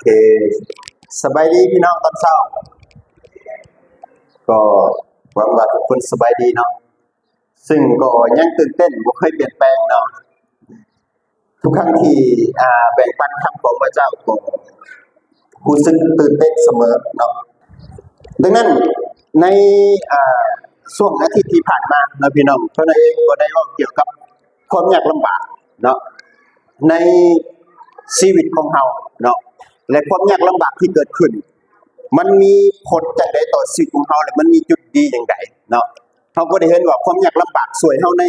เค สบายดีพี่น้องตอนเช้า ก็หวังว่าทุกคนสบายดีเนาะ ซึ่งก็ยังตื่นเต้น บ่เคยเปลี่ยนแปลงเนาะ ทุกครั้งที่ อ่า แบ่งปันคำของพระเจ้า ก็รู้สึกตื่นเต้นเสมอเนาะ ดังนั้นใน อ่า ช่วงอาทิตย์ที่ผ่านมาเนาะพี่น้อง ตัวน้อยเองก็ได้เว้าเกี่ยวกับความยากลำบากเนาะ ในชีวิตของเราเนาะ และความยากลำบากที่เกิดขึ้น มันมีผลจั่งใดต่อชีวิตของเรา และมันมีจุดดีอย่างใดเนาะ เราก็ได้เห็นว่าความยากลำบากช่วยเราใน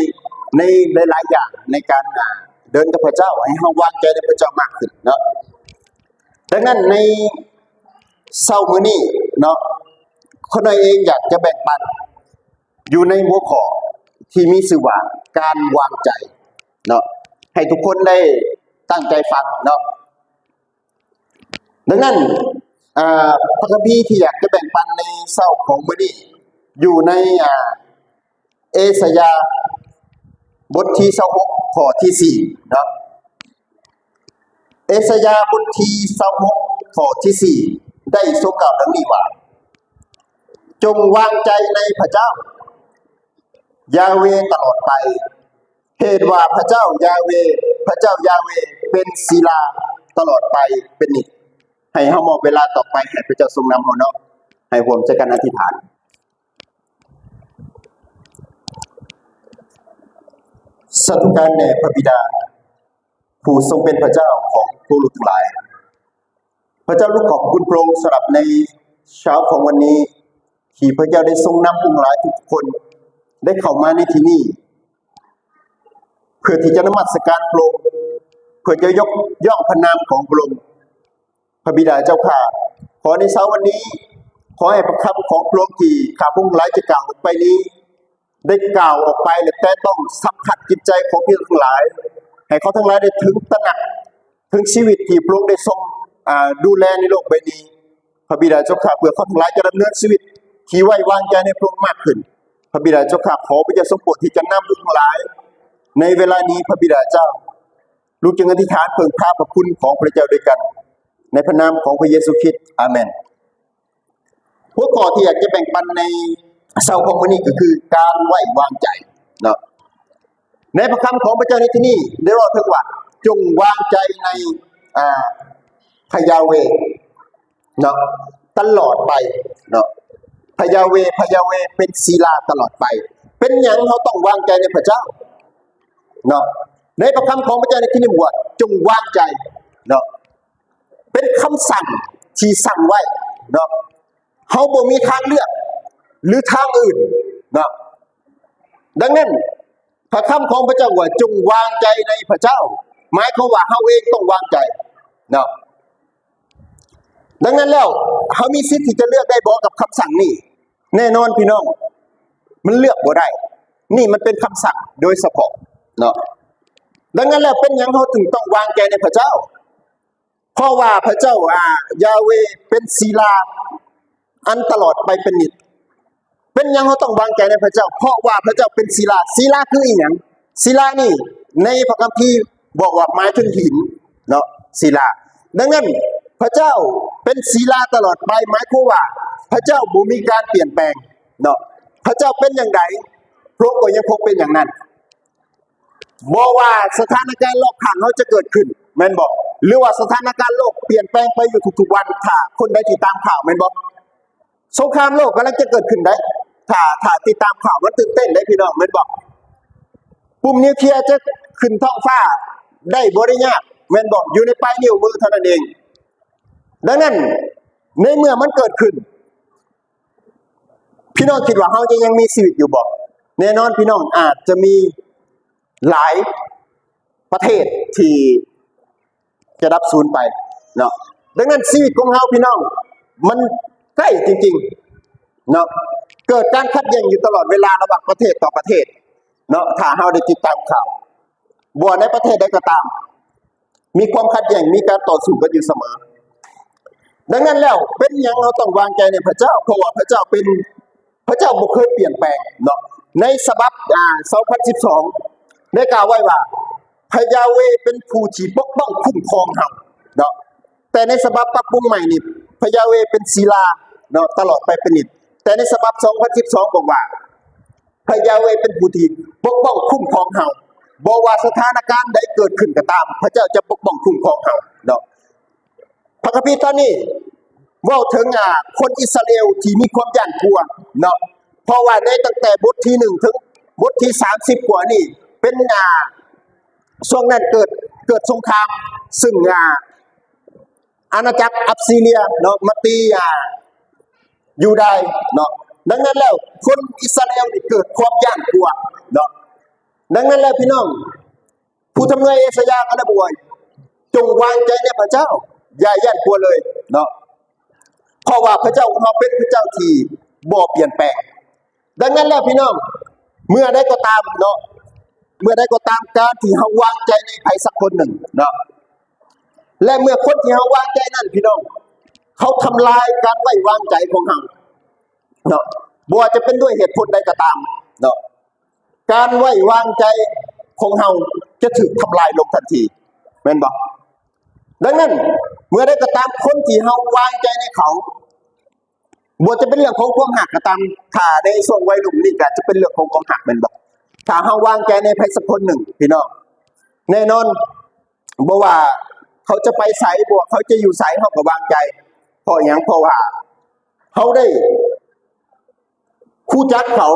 ในหลายๆ อย่าง ในการ อ่า เดินกับพระเจ้า ให้เราวางใจในพระเจ้ามากขึ้นเนาะ ดังนั้นในเช้ามื้อนี้เนาะ ข้าน้อยเองอยากจะแบ่งปันอยู่ในหัวข้อที่มีชื่อว่าการวางใจเนาะ ให้ทุกคนได้ตั้งใจฟังเนาะ ดังนั้น อ่า พระคัมภีร์ที่อยากจะแบ่งปันในเช้าของมื้อนี้ อยู่ใน อ่า เอสายาห์บทที่ซาวหก ข้อที่สี่เนาะ เอสายาห์บทที่ซาวหก ข้อที่สี่ ได้ทรงกล่าวดังนี้ว่า จงวางใจในพระเจ้า ยาห์เวห์ตลอดไป เหตุว่าพระเจ้ายาห์เวห์ พระเจ้ายาห์เวห์เป็นศิลาตลอดไปเป็นนิจ ให้เฮามอบเวลาต่อไปให้พระเจ้าทรงนำเฮาเนาะ ให้ร่วมใจกันอธิษฐาน สาธุการแด่พระบิดา ผู้ทรงเป็นพระเจ้าของพวกลูกทั้งหลาย พระเจ้า ลูกขอบคุณพระองค์สำหรับในเช้าของวันนี้ ที่พระเจ้าได้ทรงนำพวกลูกหลายทุกคนได้เข้ามาในที่นี้ เพื่อที่จะนมัสการพระองค์ เพื่อจะยกย่องพระนามของพระองค์ พระบิดาเจ้าข้า ขอในเช้าวันนี้ ขอให้พระคำของพระองค์ที่ข้าพวกลูกหลายจะกล่าวออกไปนี้ ได้กล่าวออกไป และแตะต้องสัมผัสจิตใจของพี่น้องทั้งหลาย ให้เขาทั้งหลายได้ถึงตระหนักถึงชีวิตที่พระองค์ได้ทรง อ่า ดูแลในโลกใบนี้ พระบิดาเจ้าข้า เพื่อเขาทั้งหลายจะดำเนินชีวิตที่ไว้วางใจในพระองค์มากขึ้น พระบิดาเจ้าข้า ขอพระเจ้าทรงโปรดที่จะนำลูกทั้งหลายในเวลานี้ พระบิดาเจ้า ลูกจึงอธิษฐานเพิ่งพาพระคุณของพระเจ้าด้วยกัน ในพระนามของพระเยซูคริสต์ อาเมน หัวข้อที่อยากจะแบ่งปันในเช้าของมื้อนี้ก็คือการไว้วางใจเนาะ ในพระคำของพระเจ้าในที่นี้ได้เว้าถึงว่า จงวางใจใน อ่า พระยาห์เวห์เนาะ ตลอดไปเนาะ พระยาห์เวห์ พระยาห์เวห์เป็นศิลาตลอดไป เป็นหยังเราต้องวางใจในพระเจ้าเนาะ ในพระคำของพระเจ้าในที่นี้บอกว่า จงวางใจเนาะ เป็นคำสั่งที่สั่งไว้เนาะ เราบ่มีทางเลือกหรือทางอื่นเนาะ ดังนั้นพระคำของพระเจ้าว่า จงวางใจในพระเจ้า หมายความว่าเราเองต้องวางใจเนาะ ดังนั้นแล้วเรามีสิทธิ์ที่จะเลือกได้บ่กับคำสั่งนี้ แน่นอนพี่น้อง มันเลือกบ่ได้ นี่มันเป็นคำสั่งโดยเฉพาะเนาะ ดังนั้นแล้วเป็นหยังเราถึงต้องวางใจในพระเจ้า เพราะว่าพระเจ้า อ่า ยาห์เวห์เป็นศิลาอันตลอดไปเป็นนิจ เป็นหยังเราต้องวางใจในพระเจ้า เพราะว่าพระเจ้าเป็นศิลา ศิลาคืออีหยัง ศิลานี่ในพระคัมภีร์บอกว่าหมายถึงหินเนาะ ศิลา ดังนั้นพระเจ้าเป็นศิลาตลอดไป หมายความว่าพระเจ้าบ่มีการเปลี่ยนแปลงเนาะ พระเจ้าเป็นอย่างใด พระองค์ก็ยังคงเป็นอย่างนั้น บ่ว่าสถานการณ์รอบข้างเราจะเกิดขึ้น แม่นบ่ หรือว่าสถานการณ์โลกเปลี่ยนแปลงไปอยู่ทุกๆวัน ถ้าคนใดติดตามข่าว แม่นบ่ สงครามโลกกำลังจะเกิดขึ้นได้ ถ้า ถ้าติดตามข่าวมันตื่นเต้นได้พี่น้อง แม่นบ่ ปุ่มนิวเคลียร์จะขึ้นท้องฟ้าได้บ่ได้ยาก แม่นบ่ อยู่ในปลายนิ้วมือเท่านั้นเอง ดังนั้นในเมื่อมันเกิดขึ้น พี่น้องคิดว่าเราจะยังมีชีวิตอยู่บ่ แน่นอนพี่น้อง อาจจะมีหลายประเทศที่จะดับสูญไปเนาะ ดังนั้นชีวิตของเราพี่น้อง มันใกล้จริงๆเนาะ เกิดการขัดแย้งอยู่ตลอดเวลาระหว่างประเทศต่อประเทศเนาะ ถ้าเราได้ติดตามข่าว บ่ว่าในประเทศใดก็ตาม มีความขัดแย้ง มีการต่อสู้กันอยู่เสมอ ดังนั้นแล้วเป็นหยังเราต้องวางใจในพระเจ้า เพราะว่าพระเจ้าเป็น พระเจ้าบ่เคยเปลี่ยนแปลงเนาะ ในฉบับ อ่า สองพันสิบสอง ได้กล่าวไว้ว่า พระยาห์เวห์เป็นผู้ที่ปกป้องคุ้มครองเราเนาะ ແຕ່ໃນສະບັບປັບປຸງໃໝ່ນີ້ ພະຢາເວເປັນສີລາເນາະ ຕະຫຼອດໄປເປັນນິດ. ແຕ່ໃນສະບັບສອງພັນສິບສອງບອກວ່າ ພະຢາເວເປັນຜູ້ທີ່ປົກປ້ອງຄຸ້ມຄອງເຮົາ. ບໍ່ວ່າສະຖານະການໃດເກີດຂຶ້ນກໍຕາມ, ພະເຈົ້າຈະປົກປ້ອງຄຸ້ມຄອງເຮົາເນາະ. ພະຄຳພີຕອນນີ້ເວົ້າເຖິງ ອາ ຄົນອິດສະຣາເອວທີ່ມີຄວາມຢ້ານກົວເນາະ, ເພາະວ່າໃນຕັ້ງແຕ່ບົດທີໜຶ່ງເຖິງບົດທີສາມສິບກວ່ານີ້ ເປັນ ອາ ຊ່ວງນັ້ນເກີດ ເກີດສົງຄາມ ຊຶ່ງ ອາ ອານາຈັກອັບຊີເຣຍເນາະ ມາຕີ ອາ ຢູດາຍເນາະ. ດັ່ງນັ້ນແລ້ວ ຄົນອິດສະຣາເອວນີ້ເກີດຄວາມຢ້ານກົວເນາະ. ດັ່ງນັ້ນແລ້ວ ພີ່ນ້ອງ ຜູ້ທຳນາຍເອຊາຍາກໍໄດ້ບອກວ່າ ຈົ່ງວາງໃຈໃນພະເຈົ້າ, ຢ່າຢ້ານກົວເລີຍເນາະ, ເພາະວ່າພະເຈົ້າຂອງເຮົາເປັນພະເຈົ້າທີ່ບໍ່ປ່ຽນແປງ. ດັ່ງນັ້ນແລ້ວ ພີ່ນ້ອງ ເມື່ອໃດກໍຕາມເນາະ, ເມື່ອໃດກໍຕາມ ການທີ່ເຮົາວາງໃຈໃນໃຜສັກຄົນໜຶ່ງເນາະ ແລະ ເມື່ອຄົນທີ່ເຮົາວາງໃຈນັ້ນ ພີ່ນ້ອງ ເຂົາທຳລາຍການໄວ້ວາງໃຈຂອງເຮົາເນາະ, ບໍ່ວ່າຈະເປັນດ້ວຍເຫດຜົນໃດກໍຕາມເນາະ, ການໄວ້ວາງໃຈຂອງເຮົາຈະຖືກທຳລາຍລົງທັນທີ ແມ່ນບໍ່? ດັ່ງນັ້ນ ເມື່ອໃດກໍຕາມ ຄົນທີ່ເຮົາວາງໃຈໃນເຂົາ ບໍ່ວ່າຈະເປັນເລື່ອງຂອງຄວາມຮັກກໍຕາມ, ຖ້າໃນຊ່ວງໄວລຸ້ນນີ້ກໍຈະເປັນເລື່ອງຂອງຄວາມຮັກ ແມ່ນບໍ່? ຖ້າເຮົາວາງໃຈໃນໃຜສັກຄົນໜຶ່ງ ພີ່ນ້ອງ ແນ່ນອນ ບໍ່ວ່າເຂົາຈະໄປໃສ, ບໍ່ວ່າເຂົາຈະຢູ່ໃສ, ເຮົາກໍວາງໃຈ. ເພາະຫຍັງ? ເພາະວ່າເຮົາໄດ້ຮູ້ຈັກເຂົາ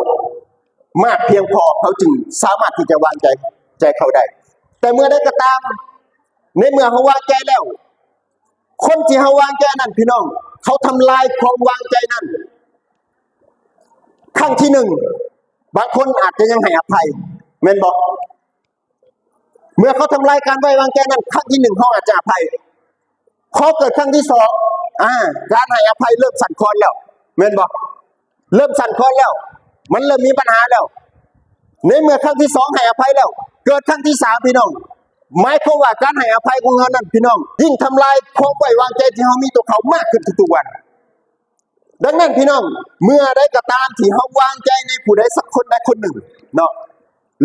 ມາກພຽງພໍ, ເຮົາຈຶ່ງສາມາດທີ່ຈະວາງໃຈ ໃຈເຂົາໄດ້. ແຕ່ເມື່ອໃດກໍຕາມ ໃນເມື່ອເຮົາວາງໃຈແລ້ວ, ຄົນທີ່ເຮົາວາງໃຈນັ້ນ ພີ່ນ້ອງ, ເຂົາທຳລາຍຄວາມວາງໃຈນັ້ນ ຄັ້ງທີໜຶ່ງ ບາງຄົນອາດຈະຍັງໃຫ້ອະໄພ ແມ່ນບໍ່? ເມື່ອເຂົາທຳລາຍການໄວ້ວາງໃຈນັ້ນ ຄັ້ງທີໜຶ່ງ ເຮົາອາດຈະອະໄພ, ພໍເກີດຄັ້ງທີສອງ ອາ ການໃຫ້ອະໄພເລີ່ມສັ່ນຄອນແລ້ວ ແມ່ນບໍ່? ເລີ່ມສັ່ນຄອນແລ້ວ, ມັນເລີ່ມມີບັນຫາແລ້ວ. ໃນເມື່ອຄັ້ງທີສອງໃຫ້ອະໄພແລ້ວ, ເກີດຄັ້ງທີສາມ ພີ່ນ້ອງ, ໝາຍຄວາມວ່າການໃຫ້ອະໄພຂອງເຮົານັ້ນ ພີ່ນ້ອງ, ຍິ່ງທຳລາຍຄວາມໄວ້ວາງໃຈທີ່ເຮົາມີຕໍ່ເຂົາມາກຂຶ້ນທຸກໆວັນ. ດັ່ງນັ້ນ ພີ່ນ້ອງ, ເມື່ອໃດກໍຕາມທີ່ເຮົາວາງໃຈໃນຜູ້ໃດສັກຄົນໃດຄົນໜຶ່ງເນາະ,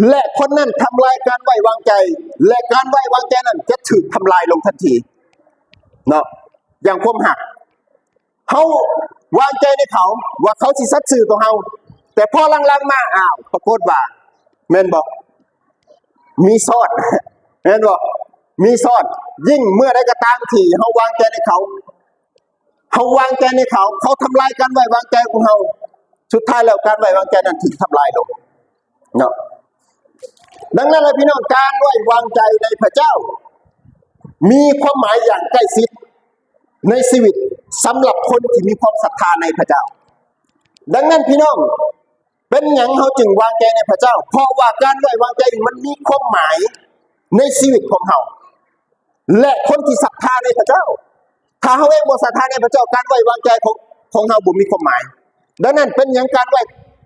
ແລະ ຄົນນັ້ນທຳລາຍການໄວ້ວາງໃຈ, ແລະ ການໄວ້ວາງໃຈນັ້ນຈະຖືກທຳລາຍລົງທັນທີເນາະ. ຢ່າງຄວາມຮັກ, ເຮົາວາງໃຈໃນເຂົາວ່າເຂົາຊິສັດຊື່ຕໍ່ເຮົາ, ແຕ່ພໍຫຼັງໆມາ ອ້າວ ປາກົດວ່າ ແມ່ນບໍ່? ມີຊ້ອນ ແມ່ນບໍ່? ມີຊ້ອນ. ຍິ່ງເມື່ອໃດກໍຕາມທີ່ເຮົາວາງໃຈໃນເຂົາ, ເຮົາວາງໃຈໃນເຂົາ, ເຂົາທຳລາຍການໄວ້ວາງໃຈຂອງເຮົາ, ສຸດທ້າຍແລ້ວການໄວ້ວາງໃຈນັ້ນຖືກທຳລາຍລົງເນາະ. ດັ່ງນັ້ນແຫຼະ ພີ່ນ້ອງ, ການໄວ້ວາງໃຈໃນພະເຈົ້າມີຄວາມໝາຍຢ່າງໃກ້ຊິດໃນຊີວິດສຳລັບຄົນທີ່ມີຄວາມສັດທາໃນພະເຈົ້າ. ດັ່ງນັ້ນ ພີ່ນ້ອງ, ເປັນຫຍັງເຮົາຈຶ່ງວາງໃຈໃນພະເຈົ້າ? ເພາະວ່າການໄວ້ວາງໃຈນີ້ມັນມີຄວາມໝາຍໃນຊີວິດຂອງເຮົາ ແລະ ຄົນທີ່ສັດທາໃນພະເຈົ້າ. ຖ້າເຮົາເອງບໍ່ສັດທາໃນພະເຈົ້າ, ການໄວ້ວາງໃຈຂອງ ຂອງເຮົາບໍ່ມີຄວາມໝາຍ. ດັ່ງນັ້ນ ເປັນຫຍັງການໄວ້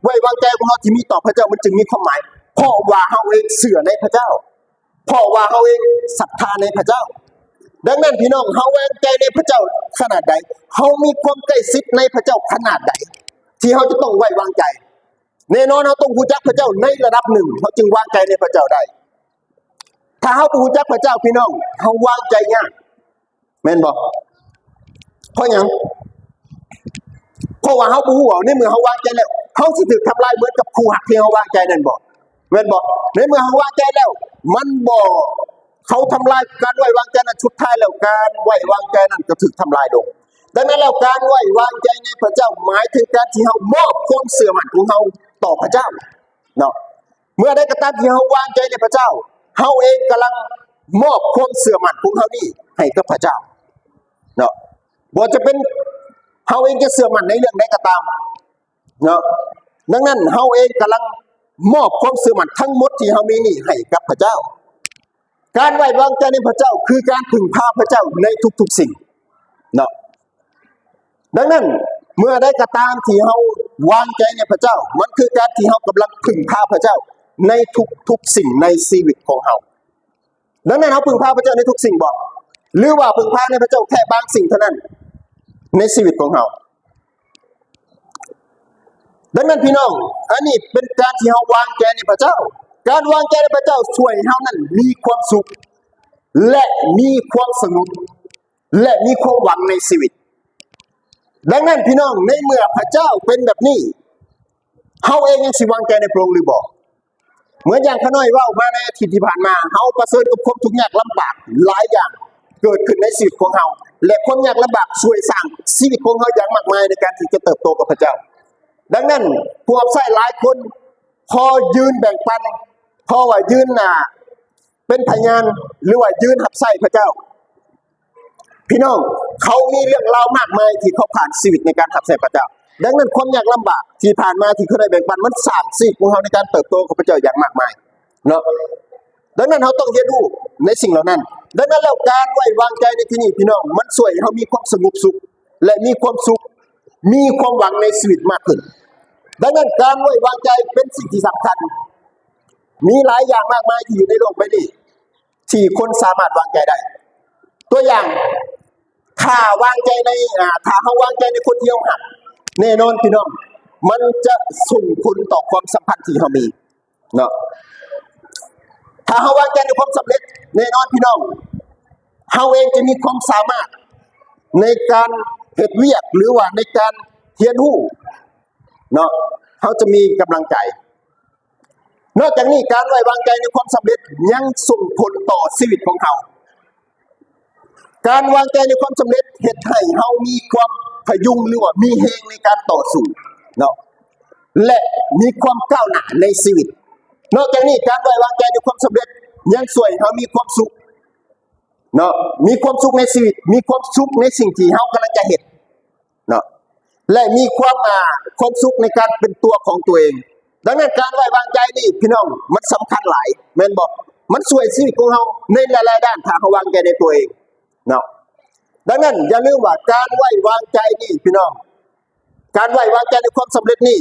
ໄວ້ວາງໃຈຂອງເຮົາທີ່ມີຕໍ່ພະເຈົ້າມັນຈຶ່ງມີຄວາມໝາຍ? ເພາະວ່າເຮົາເອງເຊື່ອໃນພະເຈົ້າ. ເພາະວ່າເຮົາເອງສັດທາໃນພະເຈົ້າ. ດັ່ງນັ້ນ ພີ່ນ້ອງ, ເຮົາວາງໃຈໃນພະເຈົ້າຂະໜາດໃດ? ເຮົາມີຄວາມໃກ້ຊິດໃນພະເຈົ້າຂະໜາດໃດ ທີ່ເຮົາຈະຕ້ອງໄວ້ວາງໃຈ? ແນ່ນອນ, ເຮົາຕ້ອງຮູ້ຈັກພະເຈົ້າໃນລະດັບໜຶ່ງ, ເຮົາຈຶ່ງວາງໃຈໃນພະເຈົ້າໄດ້. ຖ້າເຮົາບໍ່ຮູ້ຈັກພະເຈົ້າ, ພີ່ນ້ອງ, ເຮົາວາງໃຈຍາກ. ແມ່ນບໍ່? ເພາະຫຍັງ? ເພາະວ່າເຮົາບໍ່ຮູ້ວ່າໃນເມື່ອເຮົາວາງໃຈແລ້ວ ເຮົາຊິຖືກທຳລາຍເໝືອນກັບຄູ່ຮັກທີ່ເຮົາວາງໃຈນັ້ນບໍ່? ແມ່ນບໍ່? ໃນເມື່ອເຮົາວາງໃຈແລ້ວ ມັນບໍ່ ເຂົາທຳລາຍການໄວ້ວາງໃຈນັ້ນ, ສຸດທ້າຍແລ້ວການໄວ້ວາງໃຈນັ້ນກໍຖືກທຳລາຍລົງ. ດັ່ງນັ້ນແລ້ວ ການໄວ້ວາງໃຈໃນພະເຈົ້າ ໝາຍເຖິງການທີ່ເຮົາມອບຄວາມເຊື່ອໝັ້ນຂອງເຮົາຕໍ່ພະເຈົ້າເນາະ. ເມື່ອໃດກໍຕາມທີ່ເຮົາວາງໃຈໃນພະເຈົ້າ, ເຮົາເອງກຳລັງມອບຄວາມເຊື່ອໝັ້ນຂອງເຮົານີ້ໃຫ້ກັບພະເຈົ້າເນາະ. ບໍ່ວ່າຈະເປັນເຮົາເອງຈະເຊື່ອໝັ້ນໃນເລື່ອງໃດກໍຕາມເນາະ, ດັ່ງນັ້ນເຮົາເອງກຳລັງມອບຄວາມເຊື່ອໝັ້ນທັງໝົດທີ່ເຮົາມີນີ້ໃຫ້ກັບພະເຈົ້າ. ການໄວ້ວາງໃຈໃນພະເຈົ້າຄືການເພິ່ງພາພະເຈົ້າໃນທຸກໆສິ່ງເນາະ. ດັ່ງນັ້ນ ເມື່ອໃດກໍຕາມທີ່ເຮົາວາງໃຈໃນພະເຈົ້າ, ມັນຄືການທີ່ເຮົາກຳລັງເພິ່ງພາພະເຈົ້າໃນທຸກໆສິ່ງໃນຊີວິດຂອງເຮົາ. ດັ່ງນັ້ນ ເຮົາເພິ່ງພາພະເຈົ້າໃນທຸກສິ່ງບໍ່? ຫຼືວ່າເພິ່ງພາໃນພະເຈົ້າແຄ່ບາງສິ່ງເທົ່ານັ້ນໃນຊີວິດຂອງເຮົາ? ດັ່ງນັ້ນ ພີ່ນ້ອງ, ອັນນີ້ເປັນການທີ່ເຮົາວາງໃຈໃນພະເຈົ້າ. ການວາງໃຈໃນພະເຈົ້າຊ່ວຍໃຫ້ເຮົານັ້ນມີຄວາມສຸກ ແລະ ມີຄວາມສະຫງົບ. ແລະ ມີຄວາມຫວັງໃນຊີວິດ. ດັ່ງນັ້ນ ພີ່ນ້ອງ, ໃນເມື່ອພະເຈົ້າເປັນແບບນີ້, ເຮົາເອງຍັງຊິວາງໃຈໃນພະອົງຫຼືບໍ່? ເໝືອນຢ່າງຂ້ານ້ອຍເວົ້າມາໃນອາທິດທີ່ຜ່ານມາ, ເຮົາປະເຊີນກັບຄວາມທຸກຍາກລຳບາກຫຼາຍຢ່າງເກີດຂຶ້ນໃນຊີວິດຂອງເຮົາ ແລະ ຄວາມຍາກລຳບາກຊ່ວຍສ້າງຊີວິດຂອງເຮົາຢ່າງມາກມາຍໃນການທີ່ຈະເຕີບໂຕກັບພະເຈົ້າ. ດັ່ງນັ້ນ ຜູ້ຮັບໃຊ້ຫຼາຍຄົນພໍຢືນແບ່ງປັນ, ພໍວ່າຢືນ ອ່າ ເປັນພະຍານ ຫຼືວ່າຢືນຮັບໃຊ້ພະເຈົ້າ. ພີ່ນ້ອງ, ເຂົາມີເລື່ອງລາວມາກມາຍທີ່ເຂົາຜ່ານຊີວິດໃນການຮັບໃຊ້ພະເຈົ້າ. ດັ່ງນັ້ນ ຄວາມຍາກລຳບາກທີ່ຜ່ານມາທີ່ເຂົາໄດ້ແບ່ງປັນ ມັນສ້າງຊີວິດຂອງເຮົາໃນການເຕີບໂຕຂອງພະເຈົ້າຢ່າງມາກມາຍເນາະ. ດັ່ງນັ້ນ ເຮົາຕ້ອງຮຽນຮູ້ໃນສິ່ງເຫຼົ່ານັ້ນ. ດັ່ງນັ້ນແລ້ວ ການໄວ້ວາງໃຈໃນທີ່ນີ້ ພີ່ນ້ອງ, ມັນຊ່ວຍໃຫ້ເຮົາມີຄວາມສະຫງົບສຸກ ແລະ ມີຄວາມສຸກ, ມີຄວາມຫວັງໃນຊີວິດມາກຂຶ້ນ. ດັ່ງນັ້ນ ການໄວ້ວາງໃຈເປັນສິ່ງທີ່ສຳຄັນ. ມີຫຼາຍຢ່າງມາກມາຍທີ່ຢູ່ໃນໂລກໃບນີ້ ທີ່ຄົນສາມາດວາງໃຈໄດ້. ຕົວຢ່າງ, ຖ້າວາງໃຈໃນ, ອ່າ, ຖ້າເຮົາວາງໃຈໃນຄົນທີ່ເຮົາຮັກ, ແນ່ນອນ ພີ່ນ້ອງ, ມັນຈະສົ່ງຜົນຕໍ່ຄວາມສຳພັນທີ່ເຮົາມີເນາະ. ຖ້າເຮົາວາງໃຈໃນຄວາມສຳເລັດ, ແນ່ນອນ ພີ່ນ້ອງ, ເຮົາເອງຈະມີຄວາມສາມາດໃນການເຮັດວຽກ ຫຼືວ່າໃນການຮຽນຮູ້ເນາະ, ເຮົາຈະມີກຳລັງໃຈ. ນອກຈາກນີ້ ການໄວ້ວາງໃຈໃນຄວາມສຳເລັດຍັງສົ່ງຜົນຕໍ່ຊີວິດຂອງເຮົາ. ການວາງໃຈໃນຄວາມສຳເລັດເຮັດໃຫ້ເຮົາມີຄວາມພະຍຸງ ຫຼືວ່າມີແຮງໃນການຕໍ່ສູ້ເນາະ ແລະ ມີຄວາມກ້າວໜ້າໃນຊີວິດ. ນອກຈາກນີ້ ການໄວ້ວາງໃຈໃນຄວາມສຳເລັດຍັງຊ່ວຍໃຫ້ເຮົາມີຄວາມສຸກເນາະ, ມີຄວາມສຸກໃນຊີວິດ, ມີຄວາມສຸກໃນສິ່ງທີ່ເຮົາກຳລັງຈະເຮັດ ເນາະ ແລະ ມີຄວາມ, ອ່າ, ຄວາມສຸກໃນການເປັນຕົວຂອງຕົວເອງ. ດັ່ງນັ້ນ ການໄວ້ວາງໃຈນີ້ ພີ່ນ້ອງ, ມັນສຳຄັນຫຼາຍ ແມ່ນບໍ່? ມັນຊ່ວຍຊີວິດຂອງເຮົາໃນຫຼາຍໆດ້ານ ຖ້າເຮົາວາງໃຈໃນຕົວເອງເນາະ. ດັ່ງນັ້ນ ຢ່າລືມວ່າ ການໄວ້ວາງໃຈນີ້ ພີ່ນ້ອງ, ການໄວ້ວາງໃຈໃນຄວາມສຳເລັດນີ້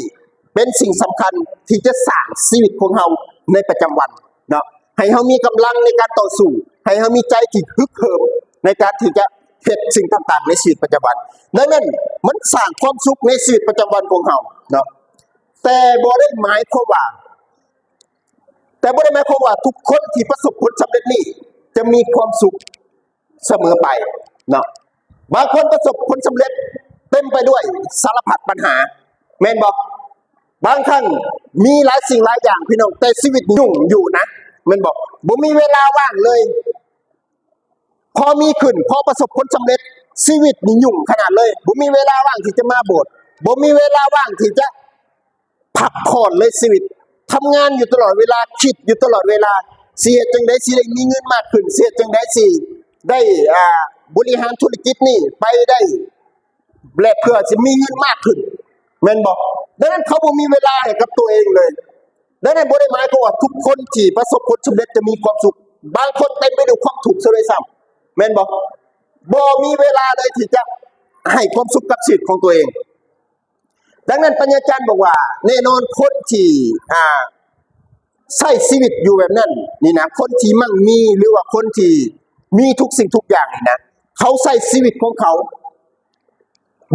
ເປັນສິ່ງສຳຄັນທີ່ຈະສ້າງຊີວິດຂອງເຮົາໃນປະຈຳວັນເນາະ, ໃຫ້ເຮົາມີກຳລັງໃນການຕໍ່ສູ້, ໃຫ້ເຮົາມີໃຈທີ່ຮຶກເຫີມໃນການທີ່ຈະ ເຮັດສິ່ງຕ່າງໆໃນຊີວິດປະຈຳວັນ. ດັ່ງນັ້ນ ມັນສ້າງຄວາມສຸກໃນຊີວິດປະຈຳວັນຂອງເຮົາເນາະ. ແຕ່ບໍ່ໄດ້ໝາຍຄວາມວ່າ, ແຕ່ບໍ່ໄດ້ໝາຍຄວາມວ່າທຸກຄົນທີ່ປະສົບຜົນສຳເລັດນີ້ຈະມີຄວາມສຸກສະເໝີໄປເນາະ. ບາງຄົນປະສົບຜົນສຳເລັດເຕັມໄປດ້ວຍສາລະພັດບັນຫາ ແມ່ນບໍ່? ບາງຄັ້ງມີຫຼາຍສິ່ງຫຼາຍຢ່າງ ພີ່ນ້ອງ, ແຕ່ຊີວິດຫຍຸ້ງຢູ່ນະ ແມ່ນບໍ່? ບໍ່ມີເວລາວ່າງເລີຍ. ພໍມີຂຶ້ນ, ພໍປະສົບຜົນສຳເລັດ, ຊີວິດນີ້ຫຍຸ້ງຂະໜາດເລີຍ, ບໍ່ມີເວລາວ່າງທີ່ຈະມາໂບດ, ບໍ່ມີເວລາວ່າງທີ່ຈະພັກຜ່ອນເລີຍ. ຊີວິດທຳງານຢູ່ຕະຫຼອດເວລາ, ຄິດຢູ່ຕະຫຼອດເວລາ, ຊິເຮັດຈັ່ງໃດຊິໄດ້ມີເງິນມາກຂຶ້ນ, ຊິເຮັດຈັ່ງໃດຊິໄດ້, ອ່າ, ບໍລິຫານທຸລະກິດນີ້ໄປໄດ້ ແລະ ເພື່ອຊິມີເງິນມາກຂຶ້ນ ແມ່ນບໍ່? ດັ່ງນັ້ນ ເຂົາບໍ່ມີເວລາໃຫ້ກັບຕົວເອງເລີຍ. ດັ່ງນັ້ນ ບໍ່ໄດ້ໝາຍຄວາມວ່າທຸກຄົນທີ່ປະສົບຜົນສຳເລັດຈະມີຄວາມສຸກ. ບາງຄົນເຕັມໄປດ້ວຍຄວາມທຸກຊະດ້ວຍຊ້ຳ ແມ່ນບໍ່? ບໍ່ມີເວລາເລີຍທີ່ຈະໃຫ້ຄວາມສຸກກັບຊີວິດຂອງຕົວເອງ. ດັ່ງນັ້ນ ປັນຍາຈານບອກວ່າ ແນ່ນອນຄົນທີ່, ອ່າ, ໃຊ້ຊີວິດຢູ່ແບບນັ້ນນີ້ນະ, ຄົນທີ່ໝັ່ງມີ ຫຼືວ່າຄົນທີ່ມີທຸກສິ່ງທຸກຢ່າງນີ້ນະ, ເຂົາໃຊ້ຊີວິດຂອງເຂົາ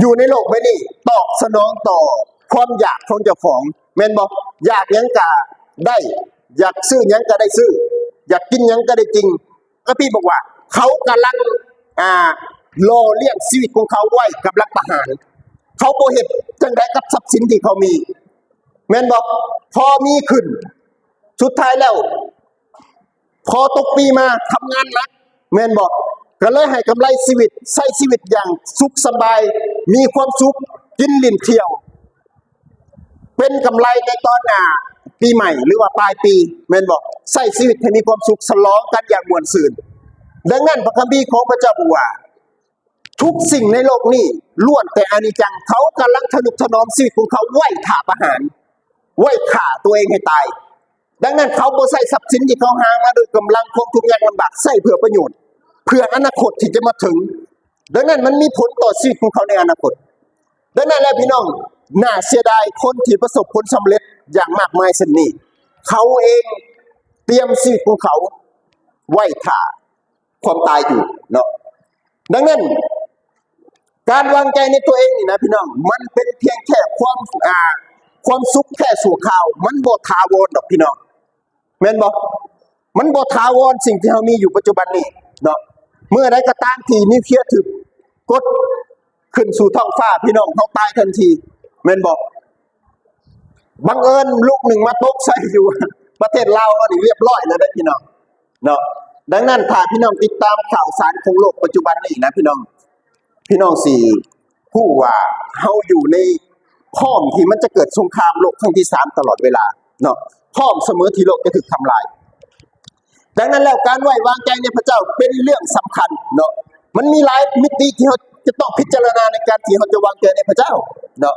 ຢູ່ໃນໂລກໃບນີ້ ຕອບສະໜອງຕໍ່ຄວາມຢາກຂອງເຈົ້າຂອງ ແມ່ນບໍ່? ຢາກຫຍັງກະໄດ້, ຢາກຊື້ຫຍັງກະໄດ້ຊື້, ຢາກກິນຫຍັງກະໄດ້ກິນ. ກະປີບອກວ່າ ເຂົາກຳລັງ, ອ່າ, ຫຼໍ່ລ້ຽງຊີວິດຂອງເຂົາໄວ້ກັບຫຼັກປະຫານ. ເຂົາບໍ່ເຮັດຈັ່ງໃດກັບຊັບສິນທີ່ເຂົາມີ ແມ່ນບໍ່? ພໍມີຂຶ້ນ ສຸດທ້າຍແລ້ວ ພໍຕົກປີມາທຳງານໜັກ ແມ່ນບໍ່? ກໍເລີຍໃຫ້ກຳໄລຊີວິດ, ໃຊ້ຊີວິດຢ່າງສຸກສະບາຍ, ມີຄວາມສຸກ, ກິນຫຼິ້ນທ່ຽວ, ເປັນກຳໄລໃນຕອນໜ້າປີໃໝ່ ຫຼືວ່າປາຍປີ ແມ່ນບໍ່? ໃຊ້ຊີວິດໃຫ້ມີຄວາມສຸກ, ສະຫຼອງກັນຢ່າງມ່ວນຊື່ນ. ດັ່ງນັ້ນ ພະຄຳພີຂອງພະເຈົ້າບອກວ່າ ທຸກສິ່ງໃນໂລກນີ້ລ້ວນແຕ່ອະນິດຈັງ. ເຂົາກຳລັງທະນຸຖະໜອມຊີວິດຂອງເຂົາໄວ້ຖ້າປະຫານ, ໄວ້ຂ້າຕົວເອງໃຫ້ຕາຍ. ດັ່ງນັ້ນ ເຂົາບໍ່ໃຊ້ຊັບສິນທີ່ເຂົາຫາມາດ້ວຍກຳລັງຄວາມທຸກຍາກລຳບາກ ໃຊ້ເພື່ອປະໂຫຍດ, ເພື່ອອະນາຄົດທີ່ຈະມາເຖິງ. ດັ່ງນັ້ນ ມັນມີຜົນຕໍ່ຊີວິດຂອງເຂົາໃນອະນາຄົດ. ດັ່ງນັ້ນແຫຼະ ພີ່ນ້ອງ, ໜ້າເສຍດາຍຄົນທີ່ປະສົບຜົນສຳເລັດຢ່າງມາກມາຍເຊັ່ນນີ້, ເຂົາເອງຕຽມຊີວິດຂອງເຂົາໄວ້ຖ້າຄວາມຕາຍຢູ່ເນາະ. ດັ່ງນັ້ນ ການວາງໃຈໃນຕົວເອງນີ້ນະ ພີ່ນ້ອງ, ມັນເປັນພຽງແຄ່ຄວາມ, ອ່າ, ຄວາມສຸກແຄ່ຊົ່ວຄາວ, ມັນບໍ່ຖາວອນດອກ ພີ່ນ້ອງ, ແມ່ນບໍ່? ມັນບໍ່ຖາວອນ ສິ່ງທີ່ເຮົາມີຢູ່ປັດຈຸບັນນີ້ເນາະ. ເມື່ອໃດກໍຕາມທີ່ນິວເຄລຍຖືກກົດຂຶ້ນສູ່ທ້ອງຟ້າ ພີ່ນ້ອງເຮົາຕາຍທັນທີ ແມ່ນບໍ່? ບັງເອີນລູກໜຶ່ງມາຕົກໃສ່ຢູ່ປະເທດລາວເຮົານີ້ ຮຽບຮ້ອຍແລ້ວເດ້ພີ່ນ້ອງເນາະ. ດັ່ງນັ້ນ ຖ້າພີ່ນ້ອງຕິດຕາມຂ່າວສານຂອງໂລກປັດຈຸບັນນີ້ນະ ພີ່ນ້ອງ ພີ່ນ້ອງຊິຮູ້ວ່າເຮົາຢູ່ໃນ ພ້ອມທີ່ມັນຈະເກີດສົງຄາມໂລກຄັ້ງທີສາມຕະຫຼອດເວລາເນາະ, ພ້ອມສະເໝີທີ່ໂລກຈະຖືກທຳລາຍ. ດັ່ງນັ້ນແລ້ວ ການໄວ້ວາງໃຈໃນພະເຈົ້າເປັນເລື່ອງສຳຄັນເນາະ, ມັນມີຫຼາຍມິຕິທີ່ເຮົາຈະຕ້ອງພິຈາລະນາໃນການທີ່ເຮົາຈະວາງໃຈໃນພະເຈົ້າເນາະ.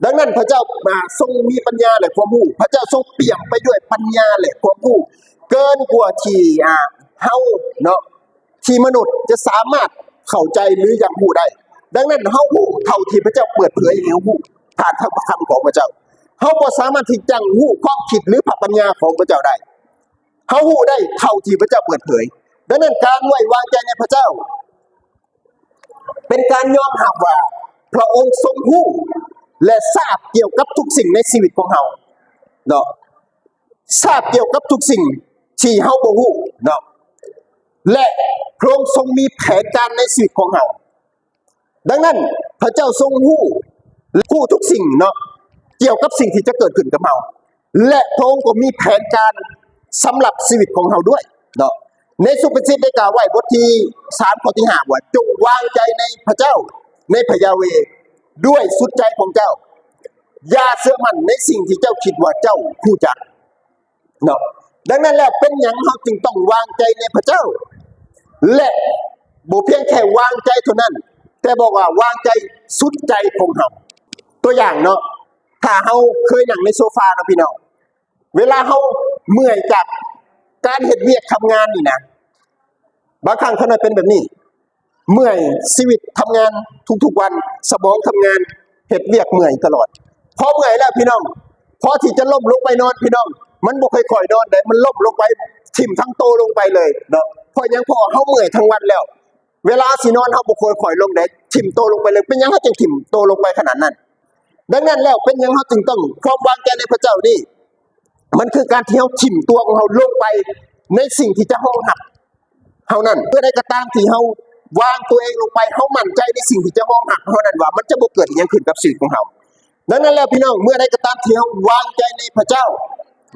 ດັ່ງນັ້ນ ພະເຈົ້າ ອາ ຊົງມີປັນຍາ ແລະ ຄວາມຮູ້, ພະເຈົ້າຊົງປ່ຽມໄປດ້ວຍປັນຍາ ແລະ ຄວາມຮູ້ ເກີນກວ່າທີ່ ອາ ເຮົາເນາະ ທີ່ມະນຸດຈະສາມາດເຂົ້າໃຈ ຫຼື ຍັງຮູ້ໄດ້. ດັ່ງນັ້ນ ເຮົາຮູ້ເທົ່າທີ່ພະເຈົ້າເປີດເຜີຍໃຫ້ເຮົາຮູ້ ຜ່ານພະຄຳຂອງພະເຈົ້າ. ເຮົາບໍ່ສາມາດທີ່ຈະຮູ້ຄວາມຄິດ ຫຼື ພະປັນຍາຂອງພະເຈົ້າໄດ້. ເຮົາຮູ້ໄດ້ເທົ່າທີ່ພະເຈົ້າເປີດເຜີຍ. ດັ່ງນັ້ນ ການໄວ້ວາງໃຈໃນພະເຈົ້າ ເປັນການຍອມຮັບວ່າພະອົງຊົງຮູ້ ແລະ ຊາບກ່ຽວກັບທຸກສິ່ງໃນຊີວິດຂອງເຮົາເນາະ, ຊາບກ່ຽວກັບທຸກສິ່ງທີ່ເຮົາບໍ່ຮູ້ເນາະ ແລະ ພະອົງຊົງມີແຜນການໃນຊີວິດຂອງເຮົາ. ດັ່ງນັ້ນ ພະເຈົ້າຊົງຮູ້ ແລະ ຮູ້ທຸກສິ່ງເນາະ ກ່ຽວກັບສິ່ງທີ່ຈະເກີດຂຶ້ນກັບເຮົາ ແລະ ພະອົງກໍມີແຜນການສຳລັບຊີວິດຂອງເຮົາດ້ວຍເນາະ. ໃນສຸພາສິດໄດ້ກ່າວໄວ້ ບົດທີສາມ ຂໍ້ທີຫ້າ ວ່າ ຈົ່ງວາງໃຈໃນພະເຈົ້າ, ໃນພະຢາເວ ດ້ວຍສຸດໃຈຂອງເຈົ້າ, ຢ່າເຊື່ອໝັ້ນໃນສິ່ງທີ່ເຈົ້າຄິດວ່າເຈົ້າຮູ້ຈັກ ເນາະ. ດັ່ງນັ້ນແລ້ວ ເປັນຫຍັງເຮົາຈຶ່ງຕ້ອງວາງໃຈໃນພະເຈົ້າ ແລະ ບໍ່ພຽງແຄ່ວາງໃຈເທົ່ານັ້ນ ແຕ່ບອກວ່າວາງໃຈສຸດໃຈຂອງເຮົາ. ຕົວຢ່າງເນາະ, ຖ້າເຮົາເຄີຍນັ່ງໃນໂຊຟາເນາະ ພີ່ນ້ອງ, ເວລາເຮົາເມື່ອຍຈາກການເຮັດວຽກທຳງານນີ້ນະ, ບາງຄັ້ງຂ້ານ້ອຍເປັນແບບນີ້. ເມື່ອຍຊີວິດທຳງານທຸກໆວັນ, ສະໝອງທຳງານ, ເຮັດວຽກເມື່ອຍຕະຫຼອດ. ພໍເມື່ອຍແລ້ວພີ່ນ້ອງ, ພໍທີ່ຈະລົ້ມລົງໄປນອນພີ່ນ້ອງ, ມັນບໍ່ຄ່ອຍໆນອນໃດ, ມັນລົ້ມລົງໄປ, ຖິ້ມທັງໂຕລົງໄປເລີຍເນາະ. ເພາະຫຍັງ? ເພາະວ່າເຮົາເມື່ອຍທັງວັນແລ້ວ, ເວລາເຮົາຊິນອນ ເຮົາບໍ່ຄ່ອຍໆລົງໃດ, ຖິ້ມໂຕລົງໄປເລີຍ. ເປັນຫຍັງເຮົາຈຶ່ງຖິ້ມໂຕລົງໄປຂະໜາດນັ້ນ? ດັ່ງນັ້ນແລ້ວ, ເປັນຫຍັງເຮົາຈຶ່ງຕ້ອງ ຄວາມວາງໃຈໃນພະເຈົ້ານີ້? ມັນຄືການທີ່ເຮົາຖິ້ມຕົວຂອງເຮົາລົງໄປໃນສິ່ງທີ່ຈະຮອງຮັບ ເຮົານັ້ນ. ເມື່ອໃດກໍຕາມທີ່ເຮົາວາງຕົວເອງລົງໄປ, ເຮົາໝັ້ນໃຈໃນສິ່ງທີ່ຈະຮອງຮັບເຮົານັ້ນວ່າ ມັນຈະບໍ່ເກີດອີ່ຫຍັງຂຶ້ນກັບຊີວິດຂອງເຮົາ. ດັ່ງນັ້ນແລ້ວພີ່ນ້ອງ, ເມື່ອໃດກໍຕາມທີ່ເຮົາວາງໃຈໃນພະເຈົ້າ